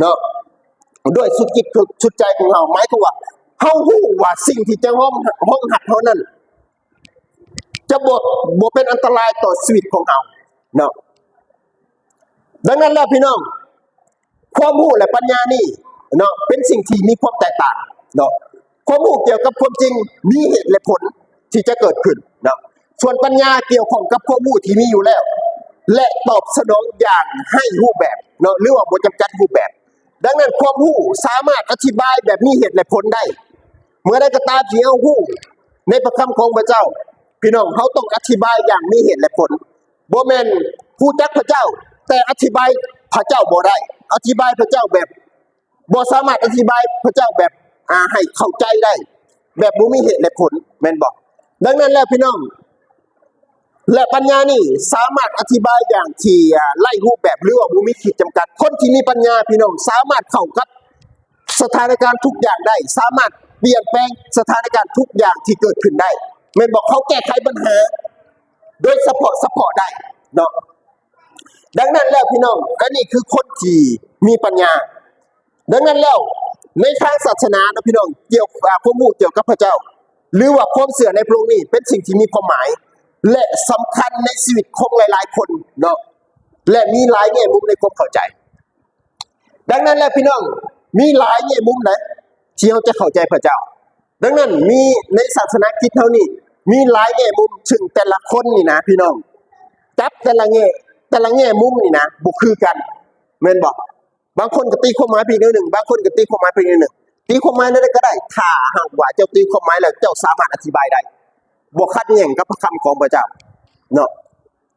ເນາະ ດ້ວຍສຸດຈິດສຸດໃຈຂອງເຮົາ, ໝາຍຄວາມວ່າເຮົາຮູ້ວ່າສິ່ງທີ່ຈະຮອງ ຮອງຮັບເຮົານັ້ນ ຈະບໍ່ ບໍ່ເປັນອັນຕະລາຍຕໍ່ຊີວິດຂອງເຮົາເນາະ. ດັ່ງນັ້ນແລ້ວພີ່ນ້ອງ, ຄວາມຮູ້ ແລະ ປັນຍານີ້ເນາະ ເປັນສິ່ງທີ່ມີຄວາມແຕກຕ່າງເນາະ. ຄວາມຮູ້ກ່ຽວກັບຄວາມຈິງ ມີເຫດ ແລະ ຜົນທີ່ຈະເກີດຂຶ້ນເນາະ. ສ່ວນປັນຍາກ່ຽວຂ້ອງກັບຄວາມຮູ້ທີ່ມີຢູ່ແລ້ວ ແລະ ຕອບສະໜອງຢ່າງໄຮ້ຮູບແບບເນາະ ຫຼືວ່າບໍ່ຈຳກັດຮູບແບບ. ດັ່ງນັ້ນ ຄວາມຮູ້ສາມາດອະທິບາຍແບບມີເຫດ ແລະ ຜົນໄດ້. ເມື່ອໃດກໍຕາມທີ່ເຮົາຮູ້ໃນພະຄຳຂອງພະເຈົ້າ, ພີ່ນ້ອງ, ເຮົາຕ້ອງອະທິບາຍຢ່າງມີເຫດ ແລະ ຜົນ. ບໍ່ແມ່ນຮູ້ຈັກພະເຈົ້າ ແຕ່ອະທິບາຍພະເຈົ້າບໍ່ໄດ້, ອະທິບາຍພະເຈົ້າແບບ ບໍ່ສາມາດອະທິບາຍພະເຈົ້າແບບ ອາ ໃຫ້ເຂົ້າໃຈໄດ້ ແບບບໍ່ມີເຫດ ແລະ ຜົນ, ແມ່ນບໍ່? ດັ່ງນັ້ນແລ້ວ ພີ່ນ້ອງ, ແລະ ປັນຍານີ້ສາມາດອະທິບາຍຢ່າງທີ່ ອາ ໄຮ້ຮູບແບບ ຫຼືວ່າບໍ່ມີຂີດຈຳກັດ. ຄົນທີ່ມີປັນຍາ ພີ່ນ້ອງ, ສາມາດເຂົ້າກັບສະຖານະການທຸກຢ່າງໄດ້, ສາມາດປ່ຽນແປງສະຖານະການທຸກຢ່າງທີ່ເກີດຂຶ້ນໄດ້, ແມ່ນບໍ່? ເຂົາແກ້ໄຂບັນຫາໂດຍສະເພາະ ສະເພາະໄດ້ເນາະ. ດັ່ງນັ້ນແລ້ວ ພີ່ນ້ອງ, ອັນນີ້ຄືຄົນທີ່ມີປັນຍາ. ດັ່ງນັ້ນແລ້ວ ໃນທາງສາສະໜາເນາະ ພີ່ນ້ອງ, ກ່ຽວ ອາ ຄວາມຮູ້ກ່ຽວກັບພະເຈົ້າ ຫຼືວ່າຄວາມເຊື່ອໃນພະອົງນີ້ ເປັນສິ່ງທີ່ມີຄວາມໝາຍ ແລະ ສຳຄັນໃນຊີວິດຂອງຫຼາຍໆຄົນເນາະ ແລະ ມີຫຼາຍແງ່ມຸມໃນຄວາມເຂົ້າໃຈ. ດັ່ງນັ້ນແລ້ວ ພີ່ນ້ອງ, ມີຫຼາຍແງ່ມຸມໃດທີ່ເຮົາຈະເຂົ້າໃຈພະເຈົ້າ. ດັ່ງນັ້ນ ມີໃນສາສະໜາຄຣິດເຮົານີ້ ມີຫຼາຍແງ່ມຸມ, ເຊິ່ງແຕ່ລະຄົນນີ້ນະ ພີ່ນ້ອງ, ຈັບແຕ່ລະແງ່ ແຕ່ລະແງ່ມຸມນີ້ນະ ບໍ່ຄືກັນ, ແມ່ນບໍ່? ບາງຄົນກໍຕີຄວາມໝາຍໄປອີກແນວໜຶ່ງ, ບາງຄົນກໍຕີຄວາມໝາຍໄປອີກແນວໜຶ່ງ. ຕີຄວາມໝາຍແນວໃດກໍໄດ້, ຖ້າຫາກວ່າເຈົ້າຕີຄວາມໝາຍແລ້ວ ເຈົ້າສາມາດອະທິບາຍໄດ້, ບໍ່ຂັດແຍ່ງກັບພະຄຳຂອງພະເຈົ້າເນາະ.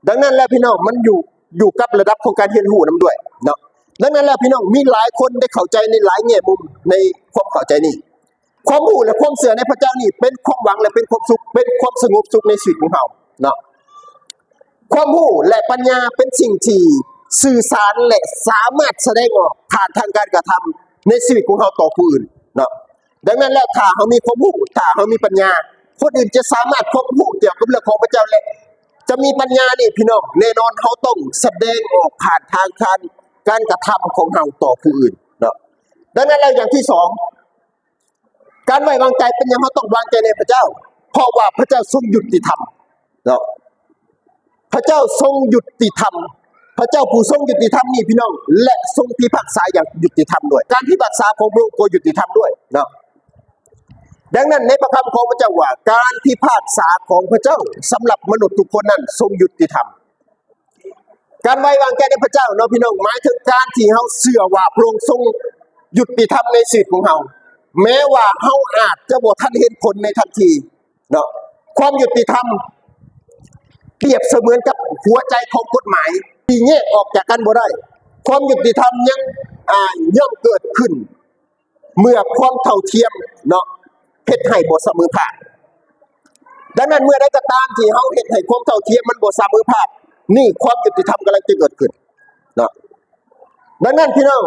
ດັ່ງນັ້ນແລ້ວ ພີ່ນ້ອງ, ມັນຢູ່ ຢູ່ກັບລະດັບຂອງການຮຽນຮູ້ນຳດ້ວຍເນາະ. ດັ່ງນັ້ນແລ້ວ ພີ່ນ້ອງ, ມີຫຼາຍຄົນໄດ້ເຂົ້າໃຈໃນຫຼາຍແງ່ມຸມໃນຄວາມເຂົ້າໃຈນີ້. ຄວາມຮູ້ ແລະ ຄວາມເຊື່ອໃນພະເຈົ້ານີ້ ເປັນຄວາມຫວັງ ແລະ ເປັນຄວາມສຸກ, ເປັນຄວາມສະຫງົບສຸກໃນຊີວິດຂອງເຮົາເນາະ. ຄວາມຮູ້ ແລະ ປັນຍາ ເປັນສິ່ງທີ່ສື່ສານ ແລະ ສາມາດສະແດງອອກຜ່ານທາງການກະທຳໃນຊີວິດຂອງເຮົາຕໍ່ຜູ້ອື່ນເນາະ. ດັ່ງນັ້ນແລ້ວ ຖ້າເຮົາມີຄວາມຮູ້, ຖ້າເຮົາມີປັນຍາ, ຄົນອື່ນຈະສາມາດຄວບຮູ້ກ່ຽວກັບເລື່ອງຂອງພະເຈົ້າ ແລະ ຈະມີປັນຍານີ້ ພີ່ນ້ອງ, ແນ່ນອນເຮົາຕ້ອງສະແດງອອກຜ່ານທາງການ ການກະທຳຂອງເຮົາຕໍ່ຜູ້ອື່ນເນາະ. ດັ່ງນັ້ນແລ້ວ ຢ່າງທີສອງ, ການໄວ້ວາງໃຈ. ເປັນຫຍັງເຮົາຕ້ອງວາງໃຈໃນພະເຈົ້າ? ເພາະວ່າພະເຈົ້າຊົງຍຸຕິທຳເນາະ. ພະເຈົ້າຊົງຍຸຕິທຳ, ພະເຈົ້າຜູ້ຊົງຍຸຕິທຳນີ້ ພີ່ນ້ອງ, ແລະ ຊົງພິພາກສາຢ່າງຍຸຕິທຳດ້ວຍ. ການພິພາກສາຂອງພະອົງກໍຍຸຕິທຳດ້ວຍເນາະ. ດັ່ງນັ້ນໃນພະຄຳຂອງພະເຈົ້າວ່າ ການພິພາກສາຂອງພະເຈົ້າສຳລັບມະນຸດທຸກຄົນນັ້ນຊົງຍຸຕິທຳ. ການໄວ້ວາງໃຈໃນພະເຈົ້າເນາະ ພີ່ນ້ອງ, ໝາຍເຖິງການທີ່ເຮົາເຊື່ອວ່າພະອົງຊົງຍຸຕິທຳໃນຊີວິດຂອງເຮົາ, ແມ້ວ່າເຮົາອາດຈະບໍ່ທັນເຫັນຜົນໃນທັນທີເນາະ. ຄວາມຍຸຕິທຳປຽບສະເໝືອນກັບຫົວໃຈຂອງກົດໝາຍທີ່ແຍກອອກຈາກກັນບໍ່ໄດ້. ຄວາມຍຸຕິທຳຍັງ ອ່າ ຍ່ອມເກີດຂຶ້ນ ເມື່ອຄວາມເທົ່າທຽມເນາະ ເຮັດໃຫ້ບໍ່ສະເໝີພາກ. ດັ່ງນັ້ນ ເມື່ອໃດກໍຕາມທີ່ເຮົາເຮັດໃຫ້ຄວາມເທົ່າທຽມມັນບໍ່ສະເໝີພາກ, ນີ້ຄວາມຍຸຕິທຳກຳລັງຈະເກີດຂຶ້ນເນາະ. ດັ່ງນັ້ນ ພີ່ນ້ອງ,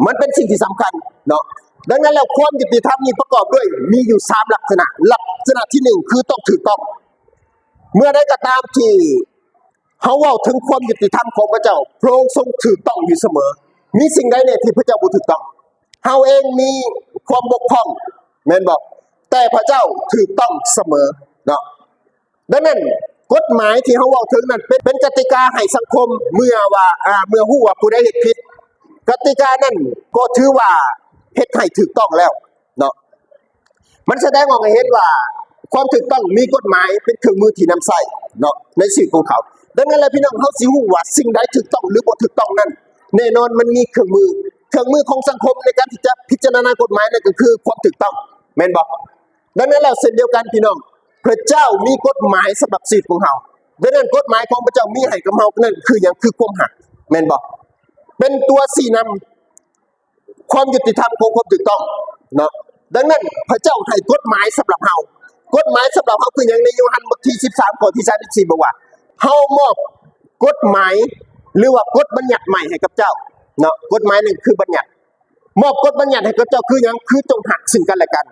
ມັນເປັນສິ່ງທີ່ສຳຄັນເນາະ. ດັ່ງນັ້ນແລ້ວ ຄວາມຍຸຕິທຳນີ້ປະກອບດ້ວຍ ມີຢູ່ສາມລັກສະນະ. ລັກສະນະທີໜຶ່ງ ຄືຕ້ອງຖືກຕ້ອງ. ເມື່ອໃດກໍຕາມທີ່ ເຮົາເວົ້າເຖິງຄວາມຍຸຕິທຳຂອງພະເຈົ້າ, ພະອົງຊົງຖືກຕ້ອງຢູ່ສະເໝີ. ມີສິ່ງໃດແດ່ທີ່ພະເຈົ້າບໍ່ຖືກຕ້ອງ? ເຮົາເອງມີຄວາມບົກຜ່ອງ ແມ່ນບໍ່? ແຕ່ພະເຈົ້າຖືກຕ້ອງສະເໝີເນາະ. ດັ່ງນັ້ນ ກົດໝາຍທີ່ເຮົາເວົ້າເຖິງນັ້ນ ເປັນ ເປັນກະຕິກາໃຫ້ສັງຄົມ ເມື່ອວ່າ ອ່າ ເມື່ອຮູ້ວ່າຜູ້ໃດເຮັດຜິດ, ກະຕິການັ້ນກໍຖືວ່າເຮັດໃຫ້ຖືກຕ້ອງແລ້ວເນາະ. ມັນສະແດງອອກໃຫ້ເຫັນວ່າ ຄວາມຖືກຕ້ອງມີກົດໝາຍເປັນເຄື່ອງມືທີ່ນຳໃຊ້ເນາະ ໃນຊີວິດຂອງເຂົາ. ດັ່ງນັ້ນແຫຼະ ພີ່ນ້ອງ, ເຮົາຊິຮູ້ວ່າສິ່ງໃດຖືກຕ້ອງ ຫຼື ບໍ່ຖືກຕ້ອງນັ້ນ, ແນ່ນອນມັນມີເຄື່ອງມື. ເຄື່ອງມືຂອງສັງຄົມໃນການທີ່ຈະພິຈາລະນາກົດໝາຍນັ້ນ ກໍຄືຄວາມຖືກຕ້ອງ, ແມ່ນບໍ່? ດັ່ງນັ້ນແລ້ວ ເຊັ່ນດຽວກັນ ພີ່ນ້ອງ, ພະເຈົ້າມີກົດໝາຍສຳລັບຊີວິດຂອງເຮົາ. ດັ່ງນັ້ນ ກົດໝາຍຂອງພະເຈົ້າມີໃຫ້ກັບເຮົານັ້ນ ຄືຫຍັງ? ຄືຄວາມຮັກ, ແມ່ນບໍ່? ເປັນຕົວຊີ້ນຳ ຄວາມຍຸຕິທຳຂອງຄວາມຖືກຕ້ອງເນາະ. ດັ່ງນັ້ນ ພະເຈົ້າໃຫ້ກົດໝາຍສຳລັບເຮົາ. ກົດໝາຍສຳລັບເຮົາຄືຫຍັງ? ໃນໂຍຮັນບົດທີສິບສາມ ຂໍ້ທີສາມສິບສີ່ ບອກວ່າ ເຮົາມອບກົດໝາຍ ຫຼືວ່າກົດບັນຍັດໃໝ່ໃຫ້ກັບເຈົ້າເນາະ. ກົດໝາຍນັ້ນຄືບັນຍັດ. ມອບກົດບັນຍັດໃຫ້ກັບເຈົ້າຄືຫຍັງ? ຄືຈົ່ງຮັກຊຶ່ງກັນແລະກັນ.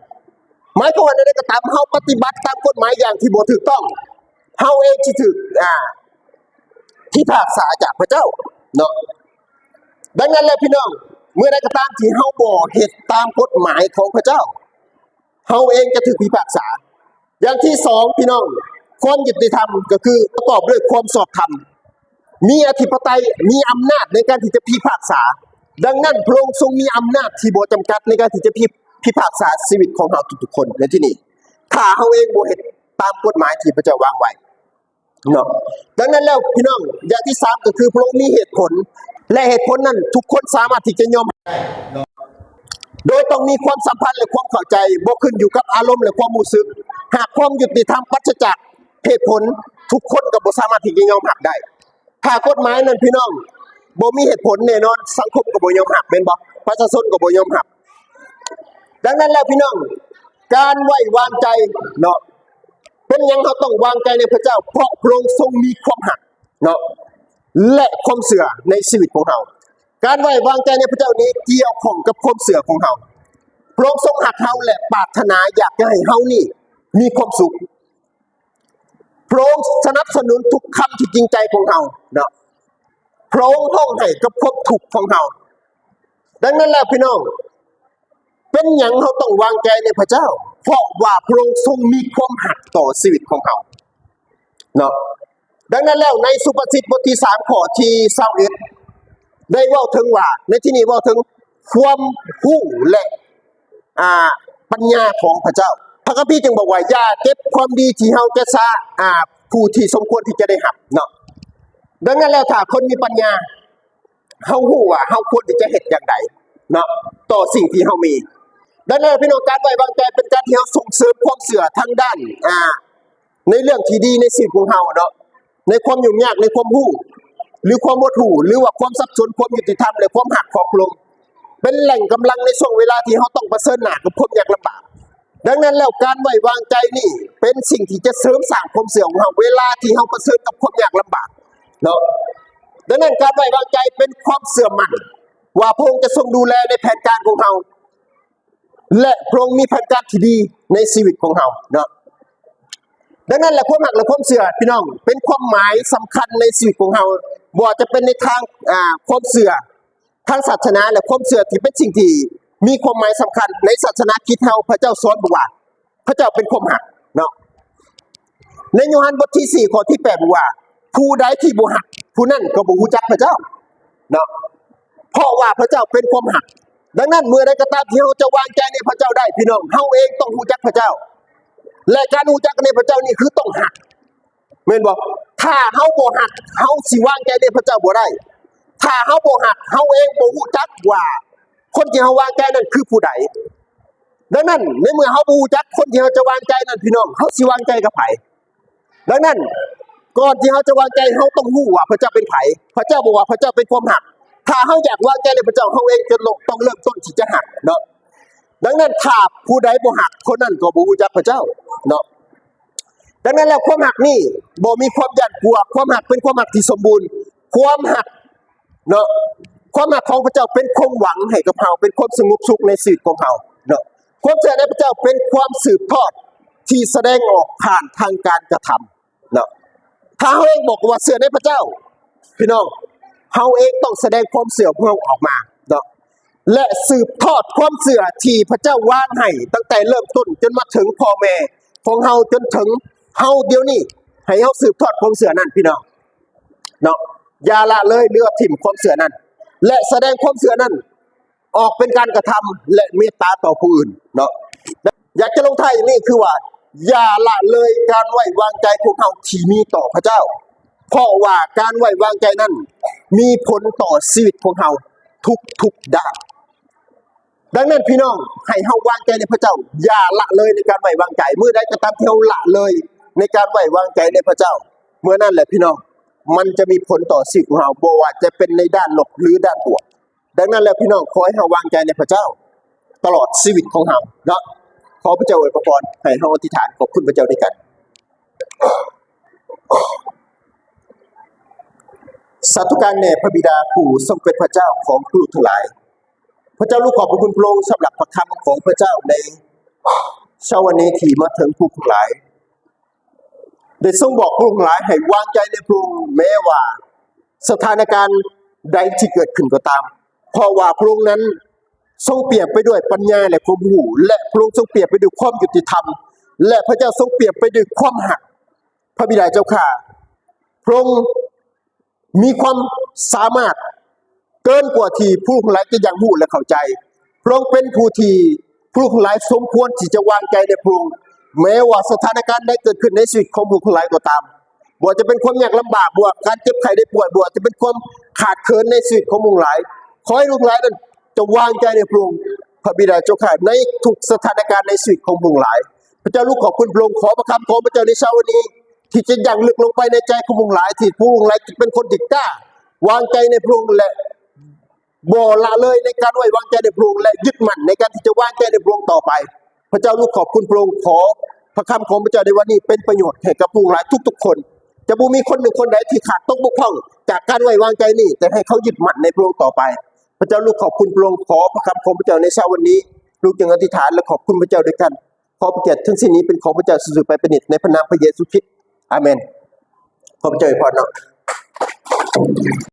ໝາຍຄວາມວ່າໃດກໍຕາມ ເຮົາປະຕິບັດຕາມກົດໝາຍຢ່າງທີ່ບໍ່ຖືກຕ້ອງ, ເຮົາເອງຊິຖືກ ອ່າ ພິພາກສາຈາກພະເຈົ້າເນາະ. ດັ່ງນັ້ນແຫຼະ ພີ່ນ້ອງ, ເມື່ອໃດກໍຕາມທີ່ເຮົາບໍ່ເຮັດຕາມກົດໝາຍຂອງພະເຈົ້າ, ເຮົາເອງຈະຖືກພິພາກສາ. ຢ່າງທີສອງ ພີ່ນ້ອງ, ຄວາມຍຸຕິທຳກໍຄືປະກອບດ້ວຍຄວາມຊອບທຳ, ມີອະທິປະໄຕ, ມີອຳນາດໃນການທີ່ຈະພິພາກສາ. ດັ່ງນັ້ນ ພະອົງຊົງມີອຳນາດທີ່ບໍ່ຈຳກັດໃນການທີ່ຈະພິ ພິພາກສາຊີວິດຂອງເຮົາທຸກໆຄົນໃນທີ່ນີ້, ຖ້າເຮົາເອງບໍ່ເຮັດຕາມກົດໝາຍທີ່ພະເຈົ້າວາງໄວ້. ເນາະ. ດັ່ງນັ້ນແລ້ວ ພີ່ນ້ອງ, ຢ່າງທີສາມກໍຄືພະອົງມີເຫດຜົນ ແລະ ເຫດຜົນນັ້ນທຸກຄົນສາມາດທີ່ຈະຍອມຮັບໄດ້ເນາະ ໂດຍຕ້ອງມີຄວາມສຳພັນ ແລະ ຄວາມເຂົ້າໃຈ, ບໍ່ຂຶ້ນຢູ່ກັບອາລົມ ແລະ ຄວາມຮູ້ສຶກ. ຫາກຄວາມຍຸຕິທຳປາສຈາກເຫດຜົນ, ທຸກຄົນກໍບໍ່ສາມາດທີ່ຈະຍອມຮັບໄດ້. ຖ້າກົດໝາຍນັ້ນ ພີ່ນ້ອງ, ບໍ່ມີເຫດຜົນ, ແນ່ນອນສັງຄົມກໍບໍ່ຍອມຮັບ, ແມ່ນບໍ່? ປະຊາຊົນກໍບໍ່ຍອມຮັບ. ດັ່ງນັ້ນແລ້ວ ພີ່ນ້ອງ, ການໄວ້ວາງໃຈເນາະ, ເປັນຫຍັງເຮົາຕ້ອງວາງໃຈໃນພະເຈົ້າ? ເພາະພະອົງຊົງມີຄວາມຮັກເນາະ ແລະ ຄວາມເຊື່ອໃນຊີວິດຂອງເຮົາ. ການໄວ້ວາງໃຈໃນພະເຈົ້ານີ້ກ່ຽວຂ້ອງກັບຄວາມເຊື່ອຂອງເຮົາ. ພະອົງຊົງຮັກເຮົາ ແລະ ປາດຖະໜາຢາກຈະໃຫ້ເຮົານີ້ມີຄວາມສຸກ. ພະອົງສະໜັບສະໜູນທຸກຄຳທີ່ຈິງໃຈຂອງເຮົາເນາະ. ພະອົງຮ້ອງໄຫ້ກັບຄວາມທຸກຂອງເຮົາ. ດັ່ງນັ້ນແລ້ວ ພີ່ນ້ອງ, ເປັນຫຍັງເຮົາຕ້ອງວາງໃຈໃນພະເຈົ້າ? ເພາະວ່າພະອົງຊົງມີຄວາມຮັກຕໍ່ຊີວິດຂອງເຮົາເນາະ. ດັ່ງນັ້ນແລ້ວ ໃນສຸພາສິດບົດທີສາມ ຂໍ້ທີຊາວເອັດ ໄດ້ເວົ້າເຖິງວ່າ, ໃນທີ່ນີ້ເວົ້າເຖິງຄວາມຮູ້ ແລະ ອ່າ ປັນຍາຂອງພະເຈົ້າ. ພະຄຳພີຈຶ່ງບອກວ່າ ຢ່າເກັບຄວາມດີທີ່ເຮົາຈະສາ ອ່າ ຜູ້ທີ່ສົມຄວນທີ່ຈະໄດ້ຮັບເນາະ. ດັ່ງນັ້ນແລ້ວ ຖ້າຄົນມີປັນຍາ, ເຮົາຮູ້ວ່າເຮົາຄວນທີ່ຈະເຮັດຢ່າງໃດເນາະ ຕໍ່ສິ່ງທີ່ເຮົາມີ. ດັ່ງນັ້ນ ພີ່ນ້ອງ, ການໄວ້ວາງໃຈເປັນການທີ່ເຮົາສົ່ງເສີມຄວາມເຊື່ອທາງດ້ານ ອ່າ ໃນເລື່ອງທີ່ດີໃນຊີວິດຂອງເຮົາເນາະ, ໃນຄວາມຫຍຸ້ງຍາກ, ໃນຄວາມຮູ້ ຫຼື ຄວາມບໍ່ຮູ້ ຫຼືວ່າຄວາມສັບສົນ, ຄວາມຍຸຕິທຳ ແລະ ຄວາມຮັກຂອງພະອົງ, ເປັນແຫຼ່ງກຳລັງໃນຊ່ວງເວລາທີ່ເຮົາຕ້ອງປະເຊີນໜ້າກັບຄວາມຍາກລຳບາກ. ດັ່ງນັ້ນແລ້ວ ການໄວ້ວາງໃຈນີ້ເປັນສິ່ງທີ່ຈະເສີມສ້າງຄວາມເຊື່ອຂອງເຮົາ ເວລາທີ່ເຮົາປະເຊີນກັບຄວາມຍາກລຳບາກເນາະ. ດັ່ງນັ້ນ ການໄວ້ວາງໃຈເປັນຄວາມເຊື່ອໝັ້ນວ່າພະອົງຈະຊົງດູແລໃນແຜນການຂອງເຮົາ. ແລະ ພະອົງມີແຜນການທີ່ດີໃນຊີວິດຂອງເຮົາເນາະ. ດັ່ງນັ້ນແຫຼະ ຄວາມຮັກ ແລະ ຄວາມເຊື່ອ ພີ່ນ້ອງ ເປັນຄວາມໝາຍສຳຄັນໃນຊີວິດຂອງເຮົາ, ບໍ່ວ່າຈະເປັນໃນທາງ ອ່າ ຄວາມເຊື່ອທາງສາສະໜາ ແລະ ຄວາມເຊື່ອທີ່ເປັນສິ່ງທີ່ມີຄວາມໝາຍສຳຄັນ. ໃນສາສະໜາຄຣິດເຮົາ ພະເຈົ້າສອນບອກວ່າ ພະເຈົ້າເປັນຄວາມຮັກເນາະ. ໃນໂຍຮັນບົດທີສີ່ ຂໍ້ທີແປດ ບອກວ່າ ຜູ້ໃດທີ່ບໍ່ຮັກ ຜູ້ນັ້ນກໍບໍ່ຮູ້ຈັກພະເຈົ້າເນາະ, ເພາະວ່າພະເຈົ້າເປັນຄວາມຮັກ. ດັ່ງນັ້ນ ເມື່ອໃດກໍຕາມທີ່ເຮົາຈະວາງໃຈໃນພະເຈົ້າໄດ້ ພີ່ນ້ອງ, ເຮົາເອງຕ້ອງຮູ້ຈັກພະເຈົ້າ ແລະ ການຮູ້ຈັກໃນພະເຈົ້ານີ້ຄືຕ້ອງຮັກ ແມ່ນບໍ່? ຖ້າເຮົາບໍ່ຮັກ ເຮົາຊິວາງໃຈໃນພະເຈົ້າບໍ່ໄດ້. ຖ້າເຮົາບໍ່ຮັກ ເຮົາເອງບໍ່ຮູ້ຈັກວ່າຄົນທີ່ເຮົາວາງໃຈນັ້ນຄືຜູ້ໃດ. ດັ່ງນັ້ນ ໃນເມື່ອເຮົາບໍ່ຮູ້ຈັກຄົນທີ່ເຮົາຈະວາງໃຈນັ້ນ ພີ່ນ້ອງ, ເຮົາຊິວາງໃຈກັບໃຜ? ດັ່ງນັ້ນ ກ່ອນທີ່ເຮົາຈະວາງໃຈ ເຮົາຕ້ອງຮູ້ວ່າພະເຈົ້າເປັນໃຜ. ພະເຈົ້າບອກວ່າພະເຈົ້າເປັນຄວາມຮັກ. ຖ້າເຮົາຢາກວາງໃຈໃນພະເຈົ້າ, ເຮົາເອງຈະຕ້ອງເລີ່ມຕົ້ນທີ່ຈະຮັກເນາະ. ດັ່ງນັ້ນ ຖ້າຜູ້ໃດບໍ່ຮັກ, ຄົນນັ້ນກໍບໍ່ຮູ້ຈັກພະເຈົ້າເນາະ. ດັ່ງນັ້ນແລ້ວ ຄວາມຮັກນີ້ບໍ່ມີຄວາມຢ້ານກົວ. ຄວາມຮັກເປັນຄວາມຮັກທີ່ສົມບູນ. ຄວາມຮັກເນາະ, ຄວາມຮັກຂອງພະເຈົ້າເປັນຄວາມຫວັງໃຫ້ກັບເຮົາ, ເປັນຄວາມສະຫງົບສຸກໃນຊີວິດຂອງເຮົາເນາະ. ຄວາມເຊື່ອໃນພະເຈົ້າເປັນຄວາມສືບທອດທີ່ສະແດງອອກຜ່ານທາງການກະທຳເນາະ. ຖ້າເຮົາເອງບອກວ່າເຊື່ອໃນພະເຈົ້າ, ພີ່ນ້ອງ, ເຮົາເອງຕ້ອງສະແດງຄວາມເຊື່ອຂອງເຮົາອອກມາເນາະ. ແລະ ສືບທອດຄວາມເຊື່ອທີ່ພະເຈົ້າວາງໃຫ້ຕັ້ງແຕ່ເລີ່ມຕົ້ນຈົນມາເຖິງພໍ່ແມ່ຂອງເຮົາ ຈົນເຖິງເຮົາດຽວນີ້, ໃຫ້ເຮົາສືບທອດຄວາມເຊື່ອນັ້ນ ພີ່ນ້ອງເນາະ. ຢ່າລະເລີຍ ຫຼືວ່າຖິ້ມຄວາມເຊື່ອນັ້ນ ແລະ ສະແດງຄວາມເຊື່ອນັ້ນອອກເປັນການກະທຳ ແລະ ເມດຕາຕໍ່ຜູ້ອື່ນເນາະ. ຢາກຈະລົງທ້າຍຢ່າງນີ້ຄືວ່າ ຢ່າລະເລີຍການໄວ້ວາງໃຈຂອງເຮົາທີ່ມີຕໍ່ພະເຈົ້າ, ເພາະວ່າການໄວ້ວາງໃຈນັ້ນມີຜົນຕໍ່ຊີວິດຂອງເຮົາທຸກໆດ້ານ. ດັ່ງນັ້ນ ພີ່ນ້ອງ, ໃຫ້ເຮົາວາງໃຈໃນພະເຈົ້າ, ຢ່າລະເລີຍໃນການໄວ້ວາງໃຈ. ມື້ໃດກໍຕາມທີ່ເຮົາລະເລີຍໃນການໄວ້ວາງໃຈໃນພະເຈົ້າ, ເມື່ອນັ້ນແຫຼະ ພີ່ນ້ອງ, ມັນຈະມີຜົນຕໍ່ຊີວິດຂອງເຮົາ, ບໍ່ວ່າຈະເປັນໃນດ້ານລົບ ຫຼື ດ້ານບວກ. ດັ່ງນັ້ນແລ້ວ ພີ່ນ້ອງ, ຂໍໃຫ້ເຮົາວາງໃຈໃນພະເຈົ້າຕະຫຼອດຊີວິດຂອງເຮົາເນາະ. ຂໍພະເຈົ້າອວຍພະພອນໃຫ້ເຮົາອະທິຖານຂອບຄຸນພະເຈົ້າດ້ວຍກັນ. ສາທຸການແດ່ພະບິດາຜູ້ຊົງເປັນພະເຈົ້າຂອງຜູ້ລູກທັງຫຼາຍ. ພະເຈົ້າລູກຂອບພະຄຸນພະອົງສຳລັບພະຄຳຂອງພະເຈົ້າໃນເຊົ້າວັນນີ້ທີ່ມາເຖິງຜູ້ທັງຫຼາຍ. ໄດ້ຊົງບອກພວກທັງຫຼາຍໃຫ້ວາງໃຈໃນພະອົງ, ແມ້ວ່າສະຖານະການໃດທີ່ເກີດຂຶ້ນກໍຕາມ, ເພາະວ່າພະອົງນັ້ນຊົງປຽບໄປດ້ວຍປັນຍາ ແລະ ຄວາມຮູ້, ແລະ ພະອົງຊົງປຽບໄປດ້ວຍຄວາມຍຸຕິທຳ, ແລະ ພະເຈົ້າຊົງປຽບໄປດ້ວຍຄວາມຮັກ. ພະບິດາເຈົ້າຂ້າ, ພະອົງ ມີຄວາມສາມາດເກີນກວ່າທີ່ຜູ້ທັງຫຼາຍຈະຢາກຮູ້ ແລະ ເຂົ້າໃຈ. ພະອົງເປັນຜູ້ທີ່ຜູ້ທັງຫຼາຍສົມຄວນທີ່ຈະວາງໃຈໃນພະອົງ, ແມ້ວ່າສະຖານະການໃດເກີດຂຶ້ນໃນຊີວິດຂອງຜູ້ທັງຫຼາຍກໍຕາມ, ບໍ່ວ່າຈະເປັນຄວາມຍາກລຳບາກ, ບໍ່ວ່າການເຈັບໄຂ້ໄດ້ປ່ວຍ, ບໍ່ວ່າຈະເປັນຄວາມຂາດເຂີນໃນຊີວິດຂອງຜູ້ທັງຫຼາຍ, ຂໍໃຫ້ລູກຫຼານນັ້ນຈະວາງໃຈໃນພະອົງ, ພະບິດາເຈົ້າຂ້າ, ໃນທຸກສະຖານະການໃນຊີວິດຂອງຜູ້ທັງຫຼາຍ. ພະເຈົ້າລູກຂອບຄຸນພະອົງ, ຂໍພະຄຳຂອງພະເຈົ້າໃນເຊົ້າວັນນີ້ ທີ່ຈະຢ່າງເລິກລົງໄປໃນໃຈຂອງພວກຫຼາຍ, ທີ່ພວກຫຼາຍຈະເປັນຄົນທີ່ກ້າວາງໃຈໃນພະອົງ ແລະ ບໍ່ລະເລີຍໃນການໄວ້ວາງໃຈໃນພະອົງ ແລະ ຍຶດໝັ້ນໃນການທີ່ຈະວາງໃຈໃນພະອົງຕໍ່ໄປ. ພະເຈົ້າລູກຂອບຄຸນພະອົງ, ຂໍພະຄຳຂອງພະເຈົ້າໃນວັນນີ້ເປັນປະໂຫຍດໃຫ້ກັບພວກຫຼາຍທຸກໆຄົນ. ຈະບໍ່ມີຄົນໜຶ່ງຄົນໃດທີ່ຂາດຕົກບົກຜ່ອງຈາກການໄວ້ວາງໃຈນີ້, ແຕ່ໃຫ້ເຂົາຍຶດໝັ້ນໃນພະອົງຕໍ່ໄປ. ພະເຈົ້າລູກຂອບຄຸນພະອົງ, ຂໍພະຄຳຂອງພະເຈົ້າໃນເຊົ້າວັນນີ້, ລູກຈຶ່ງອະທິຖານ ແລະ ຂອບຄຸນພະເຈົ້າດ້ວຍກັນ. ຂໍພະກຽດທັງສິ້ນນີ້ເປັນຂອງພະເຈົ້າ ເຊິ່ງໄປປະນິດໃນພະນາມພະເຢຊູຄຣິດ. ອາເມນ. ຂໍພະເຈົ້າອວຍພອນເນາະ.